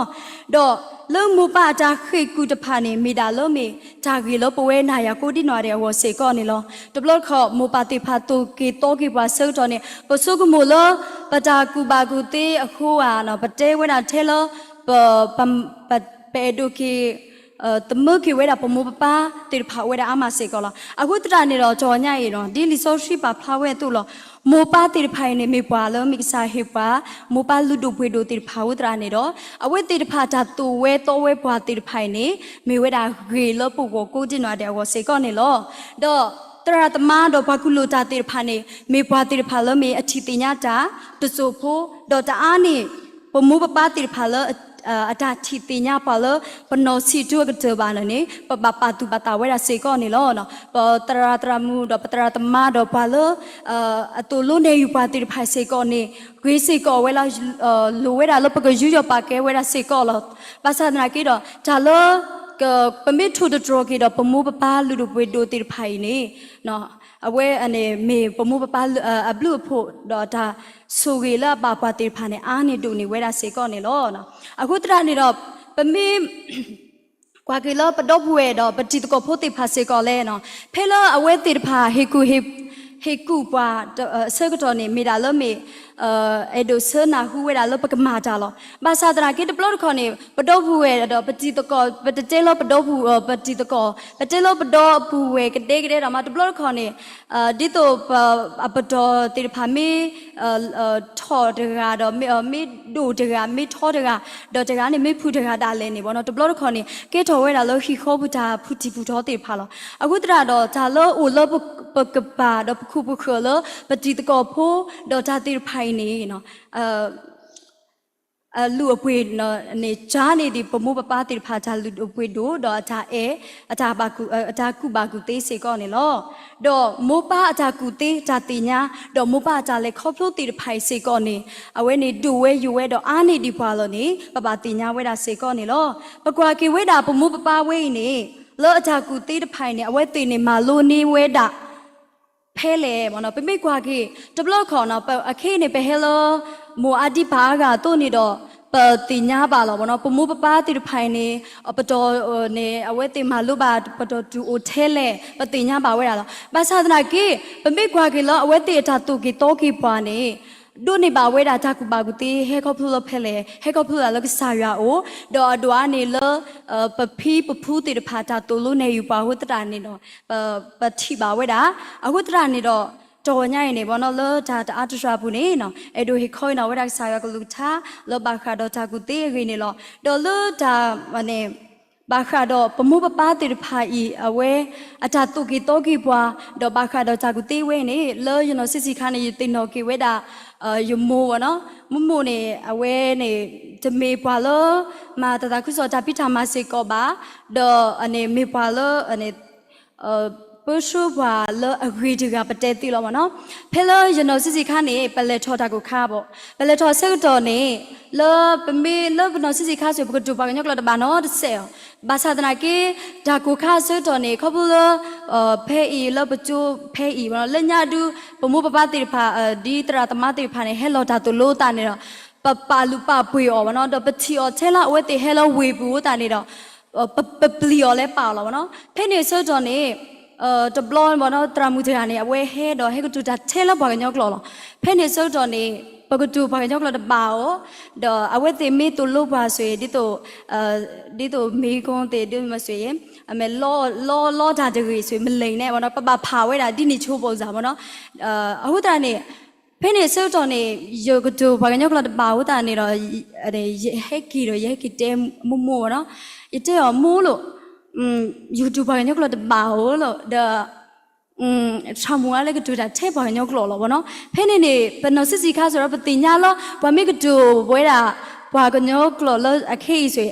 ဒီးလၢမိၢ်ပၢ်အတၢ်ဃ့ၢ်ကူၣ်တဖၣ်န့ၣ် မ့ၢ်ဒၣ်လၢမ့ၢ်တၢ်ဂ့ၤလၢပဝဲနၤယၤကိးဒံနီၢ်ဒဲးအဂီၢ်စ့ၢ်ကီးန့ၣ်လီၤ. တဘျီတခီၣ် မိၢ်ပၢ်သ့ၣ်တဖၣ်သိၣ်က့ၤသီက့ၤပှၤဆၢကတီၢ်န့ၣ် ပဆိကမိၣ်လၢ ပတၢ်ကူၣ်ဘၣ်ကူၣ်သ့အဃိဧါ ပတဲဝဲဒၣ်ထဲလၢ ပ ပအဲၣ်ဒိးက့ၤ သမၢက့ၤဝဲဒၣ်ပမိၢ်ပပၢ်သ့ၣ်တဖၣ်ဝဲဒၣ်အါမးစ့ၢ်ကီးလီၤ. အဃိသတးန့ၣ်ဒီး တဂီၤညါအံၤ ဒ်လံာ်စီဆှံပာ်ဖျါဝဲအသိးလီၤ. မိၢ်ပၢ်သ့ၣ်တဖၣ်အံၤန့ၣ် မ့ၢ်ပှၤလၢမ့ၢ်ကစၢ်ဟ့ၣ်ပှၤ မိၢ်ပၢ်လုၢ်ဒိၣ်ပှ့ၤဒိၣ်သ့ၣ်တဖၣ်အဃိသတးန့ၣ်ဒီး အဝဲသ့ၣ်တဖၣ်တၢ်သိၣ်ဝဲသီဝဲပှၤသ့ၣ်တဖၣ်အံၤန့ၣ် မ့ၢ်ဝဲဒၣ်ဂ့ၤလၢပဂီၢ်ကိးဒံနီၢ်ဒဲးအဂီၢ်စ့ၢ်ကီးန့ၣ်လီၤ. ဒီးသရၣ်သမါဒီးပှၤကူၣ်လိာ်တၢ်သ့ၣ်တဖၣ်န့ၣ် မ့ၢ်ပှၤသ့ၣ်တဖၣ်လၢမ့ၢ်အထံၣ်သ့ၣ်ညါတၢ် တစိၢ်ဖိ ဒီးတအါန့ၢ် ပမိၢ်ပပၢ်သ့ၣ်တဖၣ်လၢ အတၢ်ထံၣ်သ့ၣ်ညါပှၤလၢ ပနီၢ်ဆံးတုၤအကတၢၢ်ဘၣ်န့ၣ်န့ၣ် ပဘၣ်ပာ်သူၣ်ပာ်သးဝဲဒၣ်စ့ၢ်ကီးန့ၣ်လီၤ. ပသရၣ်သရၣ်မုၣ်ဒီးပသရၣ်သမါဒီးပှၤလၢ အသိၣ်လိနဲၣ်ယုာ်ပှၤသ့ၣ်တဖၣ်စ့ၢ်ကီးန့ၣ် ဂ့ၤစ့ၢ်ကီးဝဲလၢ လိၣ်ဝဲဒၣ်လၢပကယူးယီၣ်ပာ်ကဲဝဲဒၣ်စ့ၢ်ကီးလီၤ. ဘၣ်ဆၣ်သနာ်က့ဒီး တၢ်လၢ ပမ့ၢ်ထိၣ်သတြီၤက့ၤဒီးပမိၢ်ပပၢ်လုၢ်ဒိၣ်ပှ့ၤဒိၣ်သ့ၣ်တဖၣ်အံၤန့ၣ် အဝဲန့ၣ်မ့ၢ်ပမိၢ်ပပၢ်အဘျုးအဖှိၣ်ဒီးတၢ်ဆိၣ်ဂ့ၤလၢအဘၣ်ပှၤသ့ၣ်တဖၣ်န့ၣ် အါန့ၢ်ဒိၣ်န့ၢ်ဝဲဒၣ်စ့ၢ်ကီးန့ၣ်လီၤ. အဃိသတးန့ၣ်ဒီး ပမ့ၢ် ကွၢ်က့ၤလၢပဒီပုၢ်ဝဲၢ်ဒီးပတံၤသကိးဖိသ့ၣ်တဖၣ်စ့ၢ်ကီးလဲၣ်, ဖဲလၢအဝဲသ့ၣ်တဖၣ်ဟ့ၣ်ကူၣ် ဟ့ၣ်ကူၣ်ပှၤအဆၢကတီၢ်န့ၣ် မ့ၢ်ဒၣ်လၢမ့ၢ် အဲၣ်ဒိးဆၢနၢ်ဟူဝဲဒၣ်လၢပကမၤတၢ်လီၤ. ဘၣ်ဆၣ်သနာ်က့တဘျီတခီၣ်န့ၣ် ပဒီပုၢ်ဝဲၢ်ဒီးပတံၤသကိး ပတတဲလၢပဒီပုၢ် ပတံၤသကိး ပတဲလၢပဒီပုၢ်ဝဲၢ်ကဒဲကဒဲဒီးမး တဘျီတခီၣ်န့ၣ် ဒ်သိး အပတီၢ်သ့ၣ်တဖၣ်မ့ၢ် ထီၣ်တဂၤဒီး မ့ၢ်ဒိၣ်တဂၤ မ့ၢ်ထီတဂၤ ဒီးတဂၤန့ၣ်မ့ၢ်ဖုၣ်တဂၤဒၣ်လဲာ်န့ၣ် တဘျီတခီၣ်န့ၣ် ကဲထီၣ်ဝဲဒၣ်လၢဟံၣ်ဃီပူၤတၢ်ဖုၣ်တံၢ်ဖုၣ်ထီသ့ၣ်တဖၣ်လီၤ. အဃိသတးဒီး တၢ်လၢအိၣ်လၢပကပၤဒီးပခိၣ်ပဃၢၤလၢပတံၤသကိးဖိ ဒီးတၢ်သ့ၣ်တဖၣ်အံၤန့ၣ် လုၢ်အပှ့ၤန့ၣ် ကၢန့ၢ်ဒံးပမိၢ်ပပၢ်သ့ၣ်တဖၣ်တၢ်လုၢ်ဒိၣ်ပှ့ၤဒိၣ် ဒီးအတၢ်အဲၣ် အတၢ်ကူၣ်ဘၣ်ကူၣ်သ့စ့ၢ်ကီးန့ၣ်လီၤ. ဒီးမိၢ်ပၢ်အတၢ်ကူၣ်သ့တၢ်သ့ၣ်ညါ ဒီးမိၢ်ပၢ်အတၢ်လဲၤခီဖျိသ့ၣ်တဖၣ်အံၤစ့ၢ်ကီးန့ၣ် အဝဲန့ၣ်ဒိၣ်ဝဲယိာ်ဝဲဒီးအါန့ၢ်ဒံးပှၤလီၤန့ၣ် ပဘၣ်သ့ၣ်ညါဝဲဒၣ်စ့ၢ်ကီးန့ၣ်လီၤ. ပကွၢ်က့ၤဝဲဒၣ်ပမိၢ်ပပၢ်ဝဲအံၤန့ၣ် လၢအတၢ်ကူၣ်သ့တဖၣ်အံၤန့ၣ် အဝဲသ့ၣ်န့ၣ်မၤလိန့ၢ်ဝဲဒၣ် ဖဲလဲၣ်မ့ၢ်နီၤ, ပမ့ၢ်ကွၢ်က့ၤ တဘျီခီနီၤ ပ အခ့န့ၣ် ပဟဲလၢ မိၢ်အါဒံပၢ်အါဂၤအသိးန့ၣ်ဒီး ပသ့ၣ်ညါဘၣ်လီၤမ့ၢ်နီၤ, ပမိၢ်ပပၢ်သ့ၣ်တဖၣ်အံၤန့ၣ် ပတီၢ်န့ၣ် အဝဲသ့ၣ်မၤလိဘၣ် ပတီၢ်တူၢ်အိၣ်ထဲလဲၣ် ပသ့ၣ်ညါဘၣ်ဝဲဒၣ်လီၤ. ဘၣ်ဆၣ်သနာ်က့ ပမ့ၢ်ကွၢ်က့ၤလၢအဝဲသ့ၣ်အတၢ်သိၣ်က့ၤသီက့ၤပှၤန့ၣ် ဒိးန့ၢ်ဘၣ်ဝဲဒၣ်တၢ်ကူၣ်ဘၣ်ကူၣ်သ့ ဟဲခီဖျိလၢဖဲလဲၣ်, ဟဲခီဖျိဒၣ်လၢကစၢ်ယွၤအအိၣ်, ဒီးအဒိၣ်အါန့ၣ်လၢ ပဖံပဖုသ့ၣ်တဖၣ်တၢ်သိၣ်လိနဲၣ်ယုာ်ပှၤအဃိသတးန့ၣ်ဒီး ပထံၣ်ဘၣ်ဝဲဒၣ်. အဃိသတးန့ၣ်ဒီး တဂီၤညါအံၤန့ၣ်မ့ၢ်နီၤ လၢတၢ်တအါတရၣ်အပူၤန့ၣ် အဲၣ်ဒိးဟ့ၣ်ခီအံၤနီၤဝဲဒၣ်ကစၢ်ယွၤကလုၢ်ကထါ လၢဘၣ်ဃးဒီးတၢ်ကူၣ်သ့အဂ့ၢ်န့ၣ်လီၤ. ဒီးလၢတၢ် ဘၣ်ဃးဒီးပမိၢ်ပပၢ်သ့ၣ်တဖၣ်အံၤ အဝဲ အတၢ်သိၣ်က့ၤသီက့ၤပှၤ, ဒီးဘၣ်ဃးဒီးတၢ်ကူၣ်သ့ဝဲအံၤန့ၣ် လၢယနီၢ်ဆံးဆံးခါန့ၣ် ယသ့ၣ်နီၣ်က့ၤဝဲဒၣ် ယမိၢ်မ့ၢ်နီၤ, မိၢ်မိၢ်န့ၣ် အဝဲန့ၣ် တမ့ၢ်ပှၤလၢ မၤတၢ်သးခုကစီၣ်တၢ်ဖံးတၢ်မၤစ့ၢ်ကီးဘၣ်, ဒီးန့ၣ်မ့ၢ်ပှၤလၢ ပၢဆှၢပှၤလၢအဂ့ၤတဂၤပတဲသ့လီၤမ့ၢ်နီၤ. ဖဲလၢယနီၢ်ဆံးဆံးခါန့ၣ် ပလဲၤထီၣ်တၢ်ကိၢ်ခါဘၣ်, ပလဲၤထီၣ်အဆၢကတီၢ်န့ၣ် လၢပမ့ၢ်လၢပနီၢ်ဆံးဆံးခါဆိ ပကတိၤပှၤကညီကျိာ်တဘၣ်နီတစဲးအီၤ, ဘၣ်ဆၣ်သနာ်က့ တၢ်ကိၢ်ခါအဆၢကတီၢ်န့ၣ် ခီဖျိလၢ ဖဲအံၤလၢပကၠိဖဲအံၤ လၢညါဒု ပမိၢ်ပပၢ်သ့ၣ်တဖၣ် ဒ်သရၣ်သမါသ့ၣ်တဖၣ်န့ၣ် ဟဲလီၤတၢ်သိၣ်လိသးန့ၣ်ဒီး ပပာ်လုၢ်ပာ်ပှ့ၤအီၤမ့ၢ်နီၤ, ဒီးပထံၣ်အီၤထဲလၢအဝဲသ့ၣ်ဟဲလၢဝ့ၢ်ပူၤအဃိသတးန့ၣ်ဒီး ပပျံၤအီၤလၢပာ်အီၤလီၤမ့ၢ်နီၤ. ဖဲန့ၣ်အဆၢကတီၢ်န့ၣ် တဘျီမ့ၢ်နီၤ သရၣ်မုၣ်တဂၤန့ၣ် အဝဲဟဲဒီးဟဲကတိၤတၢ်ထဲလၢပှၤကညီကျိာ်လီၤ. ဖဲန့ၣ်အဆၢကတီၢ်န့ၣ် ပကတိၤပှၤကညီကျိာ်တဘၣ်အီၤ, ဒီးအဝဲသ့ၣ်မ့ၢ်သိၣ်လိပှၤဆိ ဒ်သိး ဒ်သိးမ့ၢ်ကိသ့ၣ်ဒ်မ့ၢ်ဆိ အမ့ၢ်လီလီတၢ်တဂ့ၤဆိ မ့ၢ်လဲၣ်န့ၣ်မ့ၢ်နီၤ ပဘၣ်ဖးဝဲဒၣ်ဒ်န့ၣ်ဆိပိၣ်စၢ်မ့ၢ်နီၤ. အဃိသတးန့ၣ် ဖဲန့ၣ်အဆၢကတီၢ်န့ၣ် ယကတိၤပှၤကညီကျိာ်တဘၣ်အဃိသတးန့ၣ်ဒီး ယဟဲက့ၤဒီး ယဟဲက့ၤတဲမိၢ်မိၢ်မ့ၢ်နီၤ, ယတဲအီၤမိၢ်လိၤ ယကတိၤပှၤကညီကျိာ်တဘၣ်ဧိၤလီၤ, ဒီး သရၣ်မုၣ်အါလၢကတိၤတၢ်ထဲပှၤကညီကျိာ်လီၤမ့ၢ်နီၤ. ဖဲန့ၣ်န့ၣ် ပနီၢ်ဆံးဆံးခါဆိဒီး ပသ့ၣ်ညါလၢ ပှၤမ့ၢ်ကတိၤဝဲဒၣ် ပှၤကညီကျိာ်လၢအခဲအံၤဆိ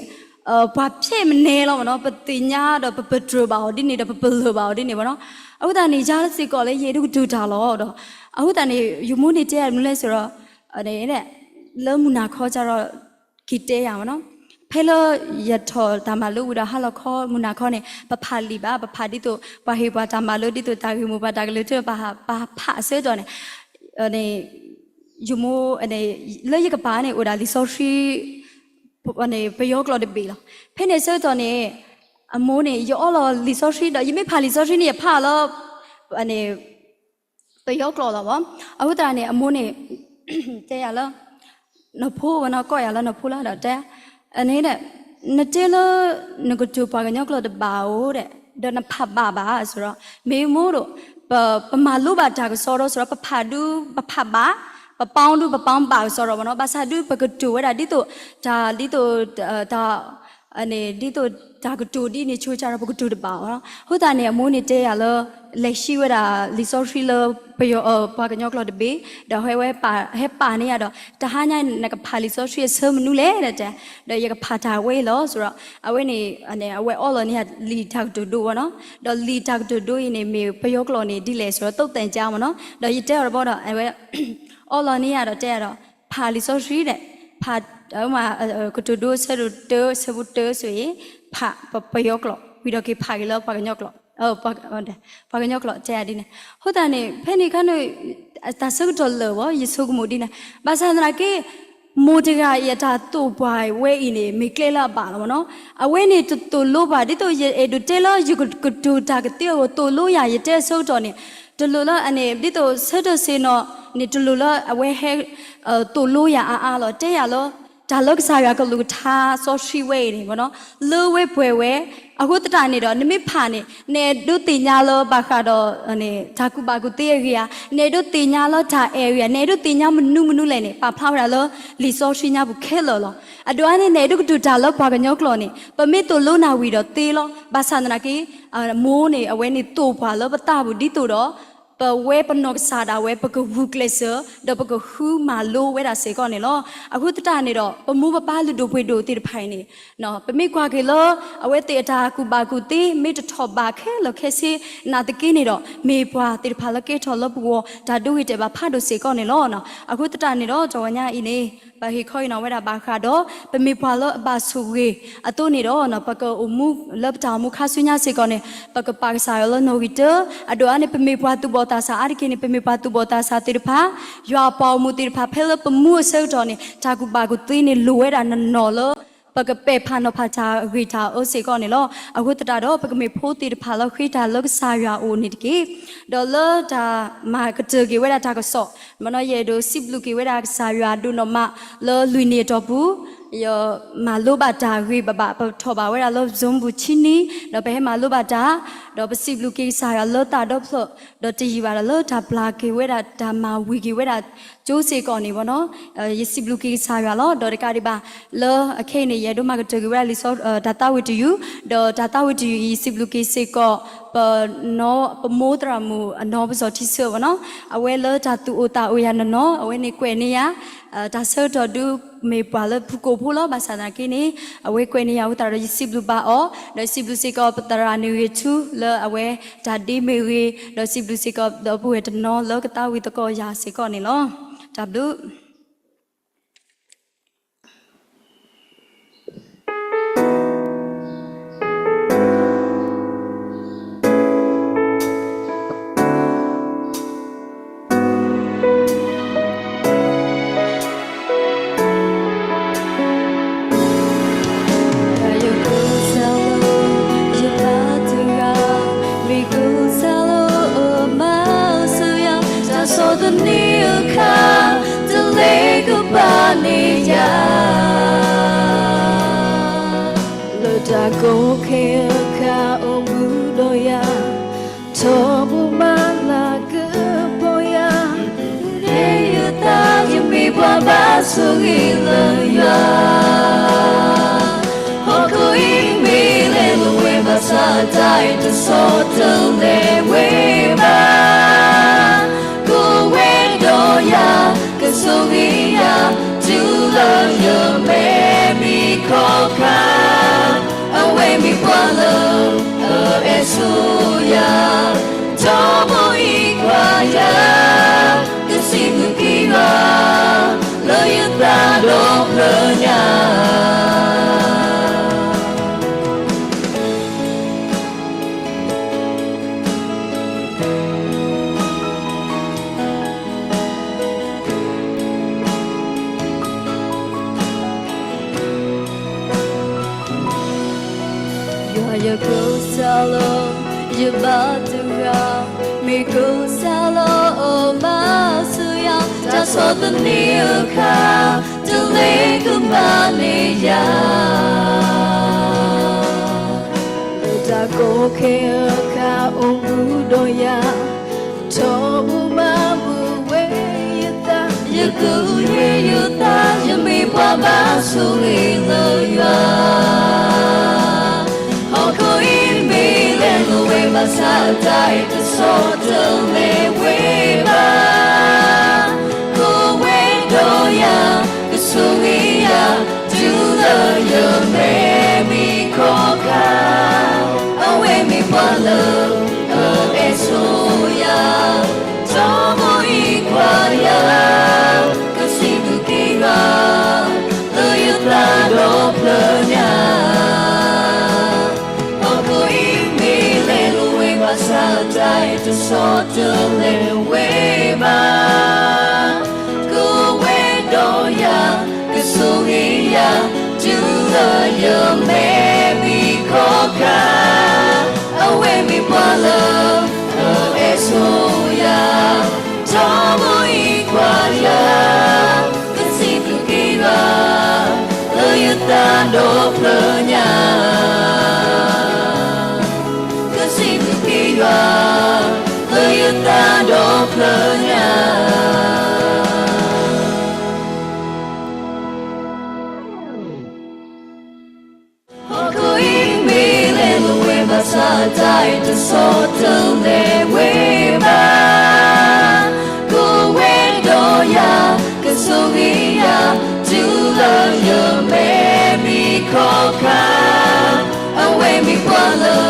ပှၤဖျဲၣ်မနဲလီၤမ့ၢ်နီၤ, ပသ့ၣ်ညါဒီးပပတြၢၤဘၣ်အီၤဒ်န့ၣ်ဒီး ပပလၢၢ်ဘၣ်အီၤဒ်န့ၣ်မ့ၢ်နီၤ. အဃိသတးန့ၣ် ယၤစ့ၢ်ကီးလၢယအဲၣ်ဒိးကတိၤတၢ်လီၤဒီး အဃိသတးန့ၣ် ယမိၢ်န့ၣ်တဲယၤမနုၤလဲၣ်ဆိဒီး လၢမုၢ်နၤခီကဒီး က့ၤတဲယၤမ့ၢ်နီၤ. ဖဲလၢယထီၣ်တၢ်မၤလိဝံၤဒီး ဟါလီၤခီ မုၢ်နၤခီန့ၣ် ပဖးလံာ်ဘၣ်, ပဖးဒ်သိး ပှၤဟ့ၣ်ပှၤတၢ်မၤလိ ဒ်သိးတၢ်ဂ့ၢ်မိၢ်ပှၢ်တၢ်ကလုၢ်ထူ ပဖးအဆၢကတီၢ်န့ၣ် ယမိၢ် လၢယကပၤန့ၣ် အိၣ်ဒၣ်လံာ်စီဆှံ ပယီၤကျိာ်တဘ့ၣ်လီၤ. ဖဲန့ၣ်အဆၢကတီၢ်န့ၣ် အမိၢ်န့ၣ် ယအီလီၤလံာ်စီဆှံဒီး ယမ့ၢ်ဖးလံာ်စီဆှံန့ၣ် ယဖးလၢ ပယီၤကျိာ်လီၤဘၣ်. အဃိသတးန့ၣ် အမိၢ်န့ၣ် တဲယၤလၢ နီၢ်ဖိဝဲနီၤ ကိးယၤလၢနီၢ်ဖိလီၤဒီးတဲ န့ၣ် နတဲလၢ နကတိၤပှၤကညီကျိာ်တဘၣ်ဧိၤဒီး ဒီးနဖးဘၣ်ဘၣ်အသိးဒီး မ့ၢ်မိၢ်ဒီး ပမၤလိဘၣ်တၢ်ကစီဒီး သိးဒီး ပဖးဒု ပဖးဘၣ်, ပပီဒု ပပီဘၣ်ကစီဒီးမ့ၢ်နီၤ. ဘၣ်ဆၣ်ဒုပကတိၤဝဲဒၣ်ဒ်သိး တၢ်ဒ်သိး တၢ် ဒ်သိးတၢ်ကတိၤဒ်န့ၣ်ဆိကဒီး ပကတိၤတဘၣ်မ့ၢ်နီၤ. အဃိသတးန့ၣ် အမိၢ်န့ၣ်တဲယၤလၢ လဲၤဟံးဝဲဒၣ်လံာ်စီဆှံလၢ ပှၤကညီကျိာ်တဘ့ၣ် ဒီးဟဲဝဲ ဟဲပာ်န့ၢ်ယၤဒီး တဟါညါနကဖးလံာ်စီဆှံအဆၢမနုၤလဲၣ်ဒီးတဲ ဒီးယကဖးတၢ်ဝဲအံၤလီၤ ဆိဒီး အဝဲန့ၣ် အဝဲအီလီၤန့ၢ်ယၤလံာ်တၢ်ကတိၤဒိမ့ၢ်နီၤ. ဒီးလံာ်တၢ်ကတိၤဒိအံၤန့ၣ် မ့ၢ်ပယီၤကျိာ်န့ၣ်ဒ်လဲၣ်ဆိဒီး သုးသဲၣ်ကါမ့ၢ်နီၤ. ဒီးယတဲအီၤတဘျီဒီး အဝဲ အီလီၤန့ၢ်ယၤဒီးတဲယၤဒီး ဖးလံာ်စီဆှံဒီး ဖး ကတိၤဒိအဆၢဒိၣ်တၢ အဆၢဖိတၢဆိအံၤ ဖးပယီၤကျိာ် ဝံၤဒီးက့ၤဖးက့ၤလၢပှၤကညီကျိာ် ပှၤကညီကျိာ်တဲယၤဒ်န့ၣ်. အဃိသတးန့ၣ် ဖဲန့ၣ်ခါန့ၣ် တၢ်ဆၢကတီၢ်လၢာ်ဘၣ် ယဆိကမိၣ်ဒ်န့ၣ် ဘၣ်ဆၣ်သနာ်က့ မိၢ်တဂၤအံၤအတၢ်သိၣ်ပှၤဝဲအံၤန့ၣ် မ့ၢ်ကျဲလၢအဘၣ်လီၤမ့ၢ်နီၤ. အဝဲန့ၣ်တသိၣ်လိပှၤ ဒ်သိးယအဲၣ်ဒိးတဲလၢယကတိၤတၢ်ကသ့အဂီၢ် သိၣ်လိယၤ ယတဲအဆၢကတီၢ်န့ၣ် တလိၣ်လၢအန့ၣ် ဒ်သိးဆၢကတီၢ်ဆ့ၣ်နီၤန့ၣ် တလိၣ်လၢအဝဲဟဲ သိၣ်လိယၤအါအါလီၤ. တဲယၤလၢ တၢ်လၢကစၢ်ယွၤကလုၢ်ကထါစီဆှံဝဲအံၤန့ၣ်မ့ၢ်နီၤ လၢဝဲပှဲၤဝဲ အဃိသတးန့ၣ်ဒီး နမ့ၢ်ဖးန့ၣ် နအဲၣ်ဒိးသ့ၣ်ညါလၢဘၣ်ဃးဒီး တၢ်ကူၣ်ဘၣ်ကူၣ်သ့အဂ့ၢ်ဧါ, နအဲၣ်ဒိးသ့ၣ်ညါလၢတၢ်အဲၣ်အဂ့ၢ်ဧါ, နအဲၣ်ဒိးသ့ၣ်ညါမနုၤမနုၤလဲၣ်န့ၣ် ပာ်ဖျါဝဲဒၣ်လၢလံာ်စီဆှံညါပူၤခဲလၢာ်လီၤ. အဒိၣ်အါန့ၣ် နအဲၣ်ဒိးကတိၤတၢ်လၢပှၤကညီကျိာ်န့ၣ် ပမ့ၢ်သိၣ်လိနၤဝံၤဒီးသ့လီၤ. ဘၣ်ဆၣ်သနာ်က့ မိၢ်န့ၣ် အဝဲန့ၣ်သိၣ်ပှၤလၢပသးပူၤဒ်သိးဒီး ပဝဲပနီၢ်ကစၢ်ဒၣ်ဝဲ ပကဂုာ်ကျဲးစၢး ဒီးပကဃုမၤလိဝဲဒၣ်စ့ၢ်ကီးန့ၣ်လီၤ. အဃိသတးန့ၣ်ဒီး ပမိၢ်ပပၢ်လုၢ်ဒိၣ်ပှ့ၤဒိၣ်သ့ၣ်တဖၣ်အံၤန့ၣ် ပမ့ၢ်ကွၢ်က့ၤလၢ အဝဲသ့ၣ်အတၢ်ကူၣ်ဘၣ်ကူၣ်သ့ မ့ၢ်တထီၣ်ဘးခဲလၢာ်ခဲဆ့ နာ်သက့န့ၣ်ဒီး မ့ၢ်ပှၤသ့ၣ်တဖၣ်လၢကဲထီၣ်လၢပဂီၢ် တၢ်ဒိဂ့ၤတဲာ်ဘၣ်ဖးဒိၣ်စ့ၢ်ကီးန့ၣ်လီၤ. အဃိသတးန့ၣ်ဒီး တဂီၤညါအံၤန့ၣ် ပဟ့ၣ်ခီဟ့ၣ်နီၤဝဲဒၣ်ဘၣ်ဃးဒီး ပမ့ၢ်ပှၤလၢအဘၣ်ဆိၣ်ဂ့ၤအသိးန့ၣ်ဒီး ပကအိၣ်မူလၢပတၢ်အိၣ်မူခါဆူညါစ့ၢ်ကီးန့ၣ် ပကပာ်ကစၢ်ယွၤလၢနီၣ်ဂံၢ်တၢ, အဒိၣ်အါန့ၣ် ပမ့ၢ်ပှၤသူၣ်ဘီၣ်သးစၢ်အါတက့ၢ်န့ၣ် ပမ့ၢ်ပှၤသူၣ်ဘီၣ်သးစၢ်သ့ၣ်တဖၣ် ယွၤအပှၤဂီၢ်မုၢ်သ့ၣ်တဖၣ် ဖဲလၢပမူအဆၢကတီၢ်န့ၣ် တၢ်ကူၣ်ဘၣ်ကူၣ်သ့န့ၣ် လိၣ်ဝဲဒၣ်နီၢ်နီၢ်လၢ ပကပဲာ်ဖးနီၤဖးတၢ်ဂ့ၢ်တၢ်အၢစ့ၢ်ကီးန့ၣ်လီၤ. အဃိသတးဒီး ပကမ့ၢ်ဖိသ့ၣ်တဖၣ်လၢဃ့တၢ်လၢကစၢ်ယွၤအအိၣ်န့ၣ်တက့ၢ်. ဒီးလၢတၢ်မၤကတၢၢ်က့ၤဝဲဒၣ်တၢ်ကစီၣ် မ့ၢ်နီၤ ယအဲၣ်ဒိးစံးဘျုးက့ၤဝဲဒၣ်ကစၢ်ယွၤဒိၣ်နီၢ်မး လၢလွံၢ်နံၣ်အတီၢ်ပူၤ ယမၤလိဘၣ်တၢ်ဂ့ၢ်ဘၣ်ဘၣ် ပထီၣ်ဘၣ်ဝဲဒၣ်လၢ Zoom ပူၤဆံနံၣ် ဒီးပဟဲမၤလိဘၣ်တၢ် ဒီးပစံးဘျုးက့ၤကစၢ်ယွၤလၢသးဒီဖျၢၣ် ဒီးတယံာ်ဘၣ်ဒီးလၢတၢ်ပျၢ်က့ၤဝဲဒၣ် တၢ်မၤဝံၤက့ၤဝဲဒၣ်ကၠိစ့ၢ်ကီးန့ၣ် မ့ၢ်နီၤ ယစံးဘျုးက့ၤကစၢ်ယွၤလီၤ. ဒီးတကးဒံးဘၣ် လၢအခဲအံၤန့ၣ် ယအဲၣ်ဒိးမၤကတၢၢ်က့ၤဝဲဒၣ်လံာ်စီ တၢ်သးဝံၣ်တယုၢ် ဒီးတၢ်သးဝံၣ်တယုၢ်အံၤ ယစံးဘျုးက့ၤစ့ၢ်ကီး ပနီၢ် ပမိၢ်သရၣ်မုၣ်အနီၢ်ပစီၣ်ထံဆၢ မ့ၢ်နီၤ အဝဲလၢတၢ်သူၣ်အိၣ်သးအိၣ်ယၤနီၢ်နီၢ် အဝဲန့ၣ်ကွဲးန့ၢ်ယၤ တၢ်ဆၢကတီၢ်ဒုးမ့ၢ်ပှၤလၢဖုၣ်ကိာ်ဖိလီၤ. ဘၣ်ဆၣ်သနာ်က့န့ၣ် အဝဲကွဲးန့ၢ်ယၤအဃိသတးဒီး ယစံးဘျုးဘၣ်အီၤ ဒီးယစံးဘျုးစ့ၢ်ကီးပသရၣ်န့ၣ်ဂ့ၤထူလၢအဝဲတၢ်ဒ့မ့ၢ်ဂ့ၤ ဒီးစံးဘျုးစ့ၢ်ကီးဒီပုၢ်ဝဲၢ်တနီၤလၢကသးဝံၣ်သကိးယၤစ့ၢ်ကီးန့ၣ်လီၤ. တၢ်ဘျုး ယကိးစၢ်လီၤ ယဘါထုကဖၣ်, မ့ၢ်ကိးစၢ်လၢအမၤစၢၤယၤ, တၢ်ဆီၣ်သနံးအခါ တလဲၤကပၤန့ၢ်ယၤ လၢတၢ်ကိးခဲအခါအိၣ်ဘူးဒီးယၤ, ထီဘိမၤလၤကပီၤယၤ, ယသး ယမ့ၢ်ပှၤဘၣ်ဆိၣ်ဂ့ၤလၢယွၤ, ဟီၣ်ခိၣ်အံၤမ့ၢ်လဲၤလိာ်ဝဲဘၣ်ဆၣ်တၢ်အံၤတဆီတလဲၤဝဲဘၣ် ကိးဝဲဒီးယၤ ကဆိၣ်ဂ့ၤယၤ တုၤလၢယမဲာ်မံခီခါ, အဝဲမ့ၢ်ပှၤလၢအအဲၣ်ဆိယၤ, ထီဘိအံၤကွၢ်ယၤ, ကစံးဘျုးက့ၤယွၤ လၢယသးဒီဖျၢၣ်ညါ ယွၤယကိးစၢ်လီၤ ယဘါထုကဖၣ်, မ့ၢ်ကိးစၢ်လီၤအမၤစၢၤယၤ, တၢ်ဆီၣ်သနံးအခါ တလဲၤကပၤန့ၢ်ယၤ လၢတၢ်ကိးခဲအခါအိၣ်ဘူးဒီးယၤ, ထီဘိမၤဘူးဝဲယသး, ယကဟုၣ်ယသး ယမ့ၢ်ပှၤဘၣ်ဆိၣ်ဂ့ၤလၢယွၤ, ဟီၣ်ခိၣ်အံၤမ့ၢ်လဲၤလိာ်ဝဲဘၣ်ဆၣ်တၢ်အံၤတဆီတလဲၤဝဲဘၣ် ကိးဝဲဒီးယၤ ကဆိၣ်ဂ့ၤယၤ တုၤလၢယမဲာ်မံခီခါ, အဝဲမ့ၢ်ပှၤလၢအအဲၣ်ဆိယၤ, ထီဘိအံၤကွၢ်ယၤ, ကစံးဘျုးက့ၤယွၤ လၢယသးဒီဖျၢၣ်ညါ ဟီၣ်ခိၣ်အံၤမ့ၢ်လဲၤလိာ်ဝဲဘၣ်ဆၣ်တၢ်အံၤတဆီတလဲၤဝဲဘၣ်, ကိးဝဲဒီးယၤ ကဆိၣ်ဂ့ၤယၤ တုၤလၢယမဲာ်မံခီခါ, အဝဲမ့ၢ်ပှၤလၢအအဲၣ်ဆိယၤ, ထီဘိအံၤကွၢ်ယၤ, ကစံးဘျုးက့ၤယွၤ လၢယသးဒီဖျၢၣ်ညါ ကစံးဘျုးက့ၤယွၤ လၢယသးဒီဖျၢၣ်ညါ ဟီၣ်ခိၣ်အံၤမ့ၢ်လဲၤလိာ်ဝဲဘၣ်ဆၣ်တၢ်အံၤတဆီတလဲၤဝဲဘၣ်, ကိးဝဲဒီးယၤ ကဆိၣ်ဂ့ၤယၤ တုၤလၢယမဲာ်မံခီခါ, အဝဲမ့ၢ်ပှၤလၢ